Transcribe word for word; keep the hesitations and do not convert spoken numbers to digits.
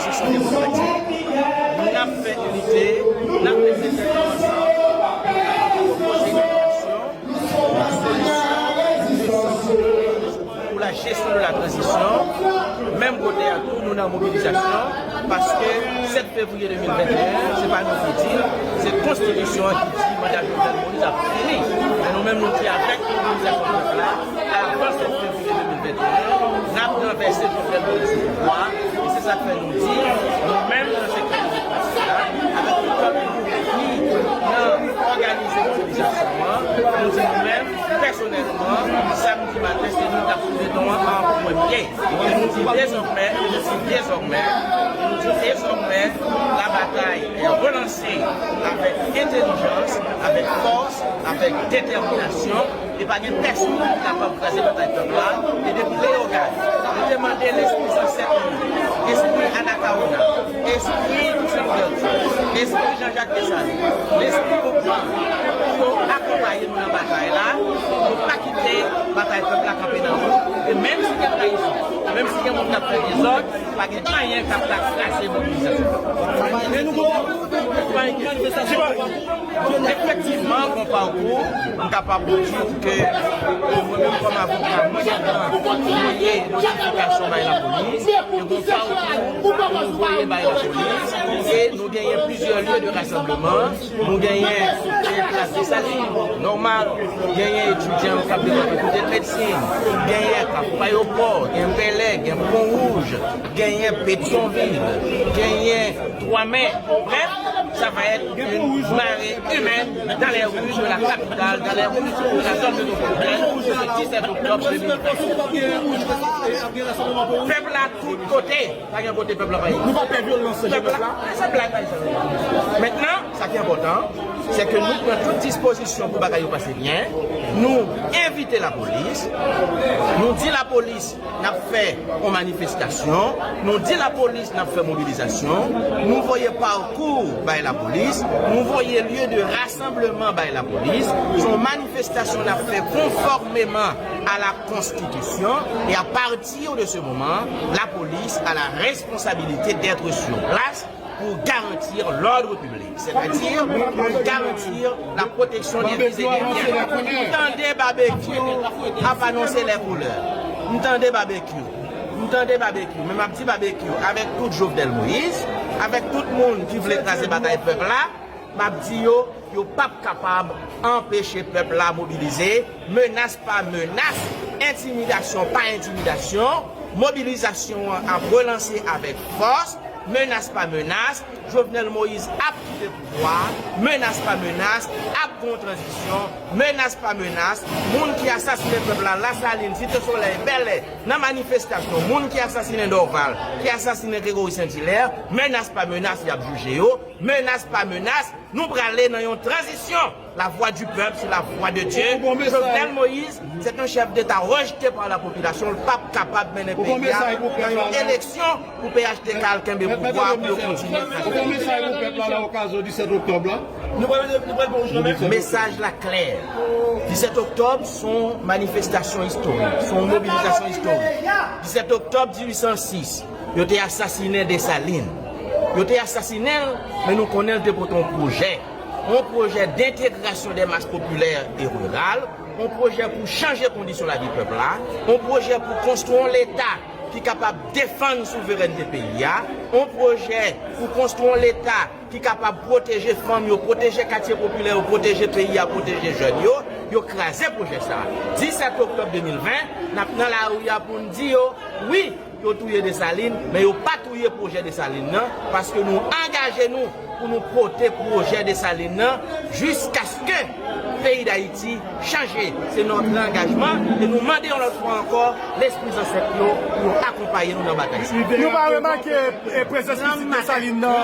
Sosyete demokratik, n ap fè inite, n ap mete tèt nou ansanm pou n kapab pwopoze yon solisyon, yon solisyon pou la jesyon de la tranzisyon. Menm kote a tou, nou nan mobilizasyon, paske sèt fevriye de mil venteyen, se pa nou ki di l, se konstitisyon an ki di manda Jovenel Moïse ap fini. Men nou menm, nou di avèk mobilizasyon pèp la, avan sèt fevriye de mil venteyen, n ap ranvèse Jovenel Moïse sou pouvwa a, e se sa k fè nou di, nou menm nan sektè demokratik la, avèk tout lòt gwoup ki nan òganize mobilizasyon an, nou di nou menm, pèsonèlman, samdi maten, se nou k ap soulve ton an an premye. E nou di dezòmè, e nou di dezòmè, e nou di dezòmè, la batay est relancée avec intelligence, avec force, avec détermination, e pa gen pèsonn ki kapab kraze batay pèp la, e depi Leyogàn, nou te mande lespri zansèt nou, espri Anacaona, espri Toussaint Louverture, espri Jean-Jacques Dessalines, lespri Boukman, pou yo akonpaye nou nan batay la, pou nou pa kite batay pèp la kanpe nan wout, e menm si gen trayizon, menm si gen moun k ap fè dezòd, pa gen anyen k ap ka kraze mobilizasyon. Men nou gon manifestasyon. Efektivman, gon pakou, m kapab di w ke, e, mwen menm kòm avoka, mwen gentan voye notifikasyon bay lapolis, e gon pakou nou voye bay lapolis, e nou genyen plizyè lye de rasanbleman, nou genyen, e, plas Desalin, nòmal, genyen etidyan k ap devan fakilte medsin, genyen Kafou Ayewopò, gen Bèlè, gen Pon Wouj, genyen Petyonvil, genyen Twa Mè. Bref, ça va être une marée humaine dans les rues de la capitale, dans les rues de la zone métropolitaine, le dix-sept octobre deux mille vingt. Pèp la tout kote, pa gen kote pèp la pa ye. Nou pa pè vyolans, pèp la. Se blag la. Mentnan, sa ki enpòtan, se ke nou pran tout dispozisyon pou bagay yo pase byen. Nou envite lapolis. Nou di lapolis n ap fè yon manifestasyon. Nou di lapolis n ap fè mobilizasyon. Nou voye pakou bay lapolis. Nou voye lye de rasanbleman bay lapolis. Se yon manifestasyon n ap fè konfòmeman a la konstitisyon. E a partir de ce moment, la police a la responsabilité d'être sur place pour garantir l'ordre public, c'est-à-dire pour garantir la protection des vies et des biens. M tande Babekyou ap anonse lè koulè. M tande Babekyou. M tande Babekyou. Men m ap di Babekyou, avèk tout Jovenel Moïse, avèk tout moun ki vle kraze batay pèp la, m ap di yo, yo p ap kapab anpeche pèp la mobilize, menas pa menas, entimidasyon pa entimidasyon, mobilizasyon an ap relanse avèk fòs, menas pa menas, Jovenel Moïse ap kite pouvwa a, menas pa menas, ap gon tranzisyon, menas pa menas, moun ki asasinen pèp la, Lasalin, Site Solèy, Bèlè, nan manifestasyon, moun ki asasinen Dorval, ki asasinen Gregory Saint Hilaire, menas pa menas, y ap jije yo, menas pa menas, nou prale nan yon tranzisyon. La voix du peuple, c'est la voix de Dieu. Jovenel Moïse, c'est un chef d'État rejeté par la population. L p ap kapab mennen peyi a nan yon eleksyon pou P H T K al kenbe pouvwa a pou yo kontinye kraze. Mesaj la klè. Disèt oktòb, se yon manifestasyon istorik, se yon mobilizasyon istorik. Disèt oktòb dizuit san sis, yo te asasinen Desalin. Yo te asasinen l, men nou konnen l te pote yon pwojè. Yon pwojè d'intégration des masses populaires et rurales, yon pwojè pou chanje kondisyon lavi pèp la, yon pwojè pou konstwi yon Leta ki kapab defann souverènte peyi a, yon pwojè pou konstwi yon Leta ki kapab pwoteje fanm yo, pwoteje katye popilè yo, pwoteje peyi a, pwoteje jèn yo, yo kraze pwojè sa a. Disèt oktòb de mil ven, n ap nan lari a pou n di yo, wi, yo touye Desalin, men yo pa touye pwojè Desalin nan, paske nou angaje nou pou nou pote pwojè Desalin nan jiskaske peyi Dayiti chanje. Se notre engagement, e nou mande yon lòt fwa ankò lespri zansèt yo pou yo akonpaye nou nan batay sa. Nou pa remake, e, prezans pitit Desalin nan.